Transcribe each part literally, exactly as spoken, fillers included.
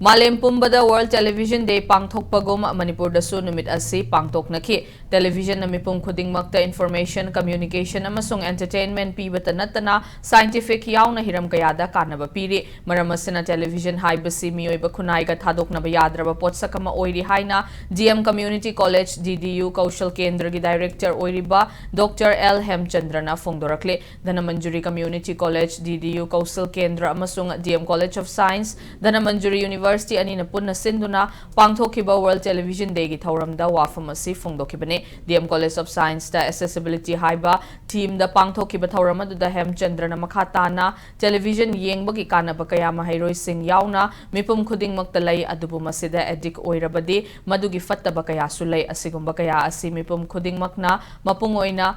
ꯃꯥꯂꯦꯝ ꯄꯨꯝꯕꯗ World Television Day ꯄꯥꯡꯊꯣꯛꯄꯒꯨꯝ ꯃꯅꯤꯄꯨꯔꯗꯁꯨ ꯅꯨꯃꯤꯠ ꯑꯁꯤ ꯄꯥꯡꯊꯣꯛꯅꯈꯤ꯫ Televisionꯅ ꯃꯤꯄꯨꯝ ꯈꯨꯗꯤꯡꯃꯛꯇ information, communication ꯑꯃꯁꯨꯡ entertainment ꯄꯤꯕꯇ ꯅꯠꯇꯅ scientific ꯌꯥꯎꯅ ꯍꯤꯔꯝ ꯀꯌꯥꯗ ꯀꯥꯟꯅꯕ ꯄꯤꯔꯤ꯫ ꯃꯔꯝ ꯑꯁꯤꯅ television ꯍꯥꯏꯕꯁꯤ ꯃꯤꯑꯣꯏꯕ ꯈꯨꯟꯅꯥꯏꯒ ꯊꯥꯗꯣꯛꯅꯕ ꯌꯥꯗ꯭ꯔꯕ ꯄꯣꯠꯁꯛ ꯑꯃ ꯑꯣꯏꯔꯤ ꯍꯥꯏꯅ D M Community College, D D U Kaushal ꯀꯦꯟꯗ꯭ꯔꯒꯤ director ꯑꯣꯏꯔꯤꯕ Doctor L ꯍꯦꯝꯆꯟꯗ꯭ꯔꯅ ꯐꯣꯡꯗꯣꯔꯛꯂꯤ꯫ Dhanamanjuri Community College, D D U Kaushal ꯀꯦꯟꯗ꯭ꯔ ꯑꯃꯁꯨꯡ D M College of Science, Dhanamanjuri University ꯑꯅꯤꯅ ꯄꯨꯟꯅ ꯁꯤꯟꯗꯨꯅ ꯄꯥꯡꯊꯣꯛꯈꯤꯕ World Television Dayꯒꯤ ꯊꯧꯔꯝꯗ ꯋꯥꯐꯝ ꯑꯁꯤ ꯐꯣꯡꯗꯣꯛꯈꯤꯕꯅꯤ꯫ D M College of Scienceꯇ Accessibility ꯍꯥꯏꯕ themeꯗ ꯄꯥꯡꯊꯣꯛꯈꯤꯕ ꯊꯧꯔꯝ ꯑꯗꯨꯗ ꯍꯦꯝꯆꯟꯗ꯭ꯔꯅ ꯃꯈꯥ ꯇꯥꯅ television ꯌꯦꯡꯕꯒꯤ ꯀꯥꯟꯅꯕ ꯀꯌꯥ ꯃꯍꯩꯔꯣꯏꯁꯤꯡ ꯌꯥꯎꯅ ꯃꯤꯄꯨꯝ ꯈꯨꯗꯤꯡꯃꯛꯇ ꯂꯩ, ꯑꯗꯨꯕꯨ ꯃꯁꯤꯗ addict ꯑꯣꯏꯔꯕꯗꯤ ꯃꯗꯨꯒꯤ ꯐꯠꯇꯕ ꯀꯌꯥꯁꯨ ꯂꯩ꯫ ꯑꯁꯤꯒꯨꯝꯕ ꯀꯌꯥ ꯑꯁꯤ ꯃꯤꯄꯨꯝ ꯈꯨꯗꯤꯡꯃꯛꯅ ꯃꯄꯨꯡ ꯑꯣꯏꯅ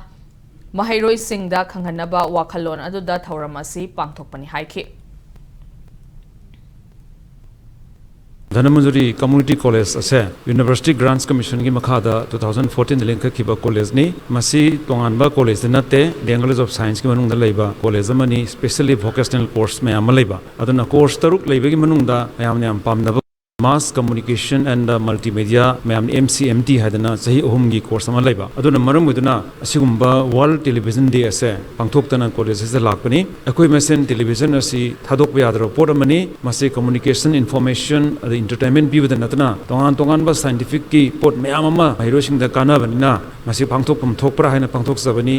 ꯃꯍꯩꯔꯣꯏꯁꯤꯡꯗ ꯈꯪꯍꯟꯅꯕ ꯋꯥꯈꯜꯂꯣꯟ ꯑꯗꯨꯗ ꯊꯧꯔꯝ ꯑꯁꯤ ꯄꯥꯡꯊꯣꯛꯄꯅꯤ ꯍꯥꯏꯈꯤ꯫ ꯙꯅꯃꯟꯖꯨꯔꯤ Community College ꯑꯁꯦ University Grants Commissionꯒꯤ ꯃꯈꯥꯗ two thousand fourteenꯗ ꯂꯤꯡꯈꯠꯈꯤꯕ collegeꯅꯤ꯫ ꯃꯁꯤ ꯇꯣꯉꯥꯟꯕ collegeꯗꯤ ꯅꯠꯇꯦ, D M College of Scienceꯀꯤ ꯃꯅꯨꯡꯗ ꯂꯩꯕ college ꯑꯃꯅꯤ, specially vocational course ꯃꯌꯥꯝ ꯑꯃ ꯂꯩꯕ꯫ ꯑꯗꯨꯅ course ꯇꯔꯨꯛ ꯂꯩꯕꯒꯤ ꯃꯅꯨꯡꯗ ꯃꯌꯥꯝꯅ ꯌꯥꯝ ꯄꯥꯝꯅꯕ Mass Communication and Multimedia, ꯃꯌꯥꯝꯅ M C M T ꯍꯥꯏꯗꯅ ꯆꯍꯤ ꯑꯍꯨꯝꯒꯤ course ꯑꯃ ꯂꯩꯕ꯫ ꯑꯗꯨꯅ ꯃꯔꯝ ꯑꯣꯏꯗꯨꯅ ꯑꯁꯤꯒꯨꯝꯕ World Television Day ꯑꯁꯦ ꯄꯥꯡꯊꯣꯛꯇꯅ college ꯑꯁꯤꯗ ꯂꯥꯛꯄꯅꯤ꯫ ꯑꯩꯈꯣꯏ ꯃꯁꯦꯟ television ꯑꯁꯤ ꯊꯥꯗꯣꯛꯄ ꯌꯥꯗ꯭ꯔꯕ ꯄꯣꯠ ꯑꯃꯅꯤ꯫ ꯃꯁꯤ communication, information, ꯑꯗꯩ entertainment ꯄꯤꯕꯗ ꯅꯠꯇꯅ ꯇꯣꯉꯥꯟ ꯇꯣꯉꯥꯟꯕ scientificꯀꯤ ꯄꯣꯠ ꯃꯌꯥꯝ ꯑꯃ ꯃꯍꯩꯔꯣꯏꯁꯤꯡꯗ ꯀꯥꯟꯅꯕꯅꯤꯅ ꯃꯁꯤ ꯄꯥꯡꯊꯣꯛꯐꯝ ꯊꯣꯛꯄ꯭ꯔꯥ ꯍꯥꯏꯅ ꯄꯥꯡꯊꯣꯛꯆꯕꯅꯤ꯫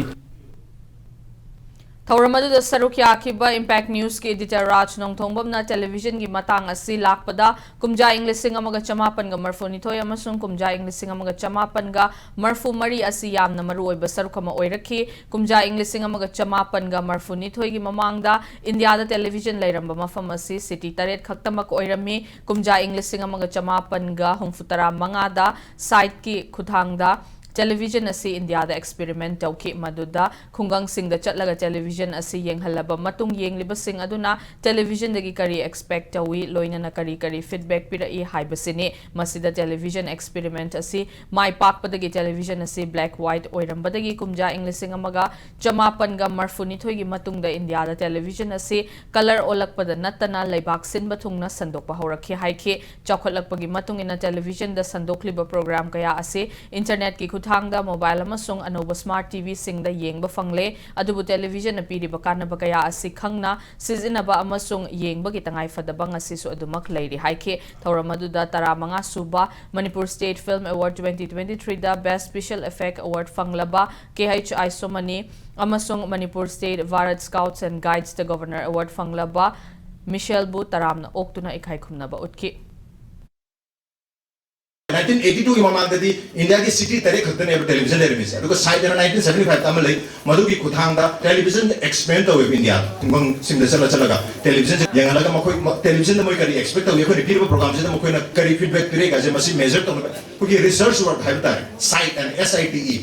ꯊꯧꯔꯝ ꯑꯗꯨꯗ ꯁꯔꯨꯛ ꯌꯥꯈꯤꯕ Impact Newsꯀꯤ editor ꯔꯥꯖ ꯅꯣꯡꯊꯣꯡꯕꯝꯅ televisionꯒꯤ ꯃꯇꯥꯡ ꯑꯁꯤ ꯂꯥꯛꯄꯗ ꯀꯨꯝꯖꯥ ꯏꯪ ꯂꯤꯁꯤꯡ ꯑꯃꯒ ꯆꯃꯥꯄꯟꯒ ꯃꯔꯐꯨꯅꯤꯊꯣꯏ ꯑꯃꯁꯨꯡ ꯀꯨꯝꯖꯥ ꯏꯪ ꯂꯤꯁꯤꯡ ꯑꯃꯒ ꯆꯃꯥꯄꯟꯒ ꯃꯔꯐꯨ ꯃꯔꯤ ꯑꯁꯤ ꯌꯥꯝꯅ ꯃꯔꯨꯑꯣꯏꯕ ꯁꯔꯨꯛ ꯑꯃ ꯑꯣꯏꯔꯛꯈꯤ꯫ ꯀꯨꯝꯖꯥ ꯏꯪ ꯂꯤꯁꯤꯡ ꯑꯃꯒ ꯆꯃꯥꯄꯟꯒ ꯃꯔꯐꯨꯅꯤꯊꯣꯏꯒꯤ ꯃꯃꯥꯡꯗ ꯏꯟꯗꯤꯌꯥꯗ television ꯂꯩꯔꯝꯕ ꯃꯐꯝ ꯑꯁꯤ city ꯇꯔꯦꯠ ꯈꯛꯇꯃꯛ ꯑꯣꯏꯔꯝꯃꯤ꯫ ꯀꯨꯝꯖꯥ ꯏꯪ ꯂꯤꯁꯤꯡ ꯑꯃꯒ ꯆꯃꯥꯄꯟꯒ ꯍꯨꯝꯐꯨꯇꯔꯥ ꯃꯉꯥꯗ satelliteꯀꯤ ꯈꯨꯠꯊꯥꯡꯗ ꯇꯦꯂꯤꯚꯤꯖꯟ ꯑꯁꯤ ꯏꯟꯗꯤꯌꯥꯗ ꯑꯦꯛꯁꯄꯤꯔꯤꯃꯦꯟ ꯇꯧꯈꯤ꯫ ꯃꯗꯨꯗ ꯈꯨꯡꯒꯪꯁꯤꯡꯗ ꯆꯠꯂꯒ ꯇꯦꯂꯤꯚꯤꯖꯟ ꯑꯁꯤ ꯌꯦꯡꯍꯜꯂꯕ ꯃꯇꯨꯡ, ꯌꯦꯡꯂꯤꯕꯁꯤꯡ ꯑꯗꯨꯅ ꯇꯦꯂꯤꯚꯤꯖꯟꯗꯒꯤ ꯀꯔꯤ ꯑꯦꯛꯁꯄꯦꯛ ꯇꯧꯏ, ꯂꯣꯏꯅꯅ ꯀꯔꯤ ꯀꯔꯤ ꯐꯤꯗꯕꯦꯛ ꯄꯤꯔꯛꯏ ꯍꯥꯏꯕꯁꯤꯅꯤ꯫ ꯃꯁꯤꯗ ꯇꯦꯂꯤꯚꯤꯖꯟ ꯑꯦꯛꯁꯄꯤꯔꯤꯃꯦꯟ ꯑꯁꯤ ꯃꯥꯏ ꯄꯥꯛꯄꯗꯒꯤ ꯇꯦꯂꯤꯚꯤꯖꯟ ꯑꯁꯤ ꯕ꯭ꯂꯦꯛ ꯋꯥꯏꯠ ꯑꯣꯏꯔꯝꯕꯗꯒꯤ ꯀꯨꯝꯖꯥ ꯏꯪ ꯂꯤꯁꯤꯡ ꯑꯃꯒ ꯆꯃꯥꯄꯟꯒ ꯃꯔꯐꯨꯅꯤꯊꯣꯏꯒꯤ ꯃꯇꯨꯡꯗ ꯏꯟꯗꯤꯌꯥꯗ ꯇꯦꯂꯤꯚꯤꯖꯟ ꯑꯁꯤ ꯀꯂꯔ ꯑꯣꯜꯂꯛꯄꯗ ꯅꯠꯇꯅ ꯂꯩꯕꯥꯛ ꯁꯤꯟꯕ ꯊꯨꯡꯅ ꯁꯟꯗꯣꯛꯄ ꯍꯧꯔꯛꯈꯤ ꯍꯥꯏꯈꯤ꯫ ꯆꯥꯎꯈꯠꯂꯛꯄꯒꯤ ꯃꯇꯨꯡ ꯏꯟꯅ ꯇꯦꯂꯤꯚꯤꯖꯟꯗ ꯁꯟꯗꯣꯛꯂꯤꯕ ꯄ꯭ꯔꯣꯒ꯭ꯔꯥꯝ ꯀꯌꯥ ꯑꯁꯤ ꯏꯟꯇꯔꯅꯦꯠꯀꯤ ꯈꯨꯠꯊꯥꯡꯗ ꯃꯣꯕꯥꯏꯜ ꯑꯃꯁꯨꯡ ꯑꯅꯧꯕ ꯁ꯭ꯃꯥꯔꯠ ꯇꯤꯚꯤꯁꯤꯡꯗ ꯌꯦꯡꯕ ꯐꯪꯂꯦ꯫ ꯑꯗꯨꯕꯨ ꯇꯦꯂꯤꯚꯤꯖꯟꯅ ꯄꯤꯔꯤꯕ ꯀꯥꯟꯅꯕ ꯀꯌꯥ ꯑꯁꯤ ꯈꯪꯅ ꯁꯤꯖꯤꯟꯅꯕ ꯑꯃꯁꯨꯡ ꯌꯦꯡꯕꯒꯤ ꯇꯉꯥꯏꯐꯗꯕ ꯉꯁꯤꯁꯨ ꯑꯗꯨꯃꯛ ꯂꯩꯔꯤ ꯍꯥꯏꯈꯤ꯫ ꯊꯧꯔꯝ ꯑꯗꯨꯗ ꯇꯔꯥꯃꯉꯥ ꯁꯨꯕ Manipur state film award twenty twenty third best visual effect award ꯐꯪꯂꯕ ꯀꯦ ꯑꯩꯆ ꯑꯥꯏꯁꯣꯃꯅꯤ ꯑꯃꯁꯨꯡ Manipur state Bharat scouts and ꯒꯥꯏꯗꯁꯇ ꯒꯣꯚꯔꯅꯔ ꯑꯦꯋꯥꯔꯗ ꯐꯪꯂꯕ ꯃꯤꯁꯦꯜꯕꯨ ꯇꯔꯥꯝꯅ ꯑꯣꯛꯇꯨꯅ ꯏꯀꯥꯏ ꯈꯨꯝꯅꯕ ꯎꯠꯈꯤ꯫ ꯅꯥꯏꯟꯇꯤꯟ ꯑꯩꯠꯇꯤ ꯇꯨꯒꯤ ꯃꯃꯥꯡꯗꯗꯤ ꯏꯟꯗꯤꯌꯥꯒꯤ ꯁꯤꯇꯤ ꯇꯔꯦꯠ ꯈꯛꯇꯅꯦꯕ ꯇꯦꯂꯤꯚꯤꯖꯟ ꯂꯩꯔꯝꯃꯤꯁꯦ꯫ ꯑꯗꯨꯒ ꯁꯥꯏꯠ ꯑꯅ ꯅꯥꯏꯟꯇꯤꯟ ꯁꯚꯦꯟꯇꯤ ꯐꯥꯏꯚꯇ ꯑꯃ ꯂꯩ, ꯃꯗꯨꯒꯤ ꯈꯨꯠꯊꯥꯡꯗ ꯇꯦꯂꯤꯚꯤꯖꯟ ꯑꯦꯛꯁꯄꯦꯟ ꯇꯧꯋꯦꯕ ꯏꯟꯗꯤꯌꯥꯗ꯫ ꯈꯨꯡꯒꯪꯁꯤꯡꯗ ꯆꯠꯂ ꯆꯠꯂꯒ ꯇꯦꯂꯤꯚꯤꯖꯟꯁꯦ ꯌꯦꯡꯍꯜꯂꯒ ꯃꯈꯣꯏ ꯇꯦꯂꯤꯚꯤꯖꯟꯗ ꯃꯣꯏ ꯀꯔꯤ ꯑꯦꯛꯁꯄꯦꯛ ꯇꯧꯏ, ꯑꯩꯈꯣꯏꯅ ꯄꯤꯔꯤꯕ ꯄ꯭ꯔꯣꯒ꯭ꯔꯥꯝꯁꯤꯗ ꯃꯈꯣꯏꯅ ꯀꯔꯤ ꯐꯤꯗꯕꯦꯛ ꯄꯤꯔꯛꯏ ꯀꯥꯏꯁꯦ ꯃꯁꯤ ꯃꯦꯖꯔ ꯇꯧꯅꯕ ꯑꯩꯈꯣꯏꯒꯤ ꯔꯤꯁꯔꯆ ꯋꯥꯔꯛ ꯍꯥꯏꯕ ꯇꯥꯔꯦ, cite N S I T E,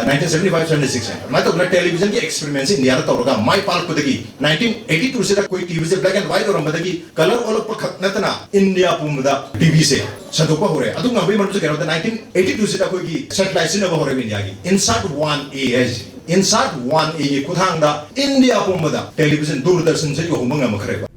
nineteen seventy five seventy six ꯍꯥꯏꯅ꯫ ꯑꯗꯨꯃꯥꯏꯅ ꯇꯧꯗꯅ ꯇꯦꯂꯤꯚꯤꯖꯟꯒꯤ ꯑꯦꯛꯁꯄꯦꯔꯤꯃꯦꯟꯁꯦ ꯏꯟꯗꯤꯌꯥꯗ ꯇꯧꯔꯒ ꯃꯥꯏ ꯄꯥꯛꯂꯛꯄꯗꯒꯤ ꯅꯥꯏꯟꯇꯤꯟ ꯑꯩꯠꯇꯤ ꯇꯨꯁꯤꯗ ꯑꯩꯈꯣꯏ ꯇꯤꯚꯤꯁꯦ ꯕ꯭ꯂꯦꯛ ꯑꯦꯟ ꯋꯥꯏꯠ ꯑꯣꯏꯔꯝꯕꯗꯒꯤ ꯀꯂꯔ ꯑꯣꯜꯂꯛꯄ ꯈꯛ ꯅꯠꯇꯅ ꯏꯟꯗꯤꯌꯥ ꯄꯨꯝꯕꯗ ꯇꯤꯚꯤꯁꯦ ꯁꯟꯗꯣꯛꯄ ꯍꯧꯔꯦ꯫ ꯑꯗꯨ ꯉꯝꯕꯒꯤ ꯃꯔꯝꯁꯦ ꯀꯩꯅꯣꯗ ꯅꯥꯏꯟꯇꯤꯟ ꯑꯩꯠꯇꯤ ꯇꯨꯁꯤꯗ ꯑꯩꯈꯣꯏꯒꯤ ꯁꯦꯇꯤꯂꯥꯏꯠ ꯁꯤꯖꯤꯟꯅꯕ ꯍꯧꯔꯦꯕ ꯏꯟꯗꯤꯌꯥꯒꯤ ꯏꯟꯁꯥꯠ ꯋꯥꯟ ꯑꯦ ꯍꯥꯏꯁꯦ꯫ ꯏꯟꯁꯥꯠ ꯋꯥꯟ ꯑꯦꯒꯤ ꯈꯨꯠꯊꯥꯡꯗ ꯏꯟꯗꯤꯌꯥ ꯄꯨꯝꯕꯗ ꯇꯦꯂꯤꯚꯤꯖꯟ ꯗꯨꯔꯗꯔꯁꯟꯁꯦ ꯌꯧꯍꯟꯕ ꯉꯝꯈ꯭ꯔꯦꯕ꯫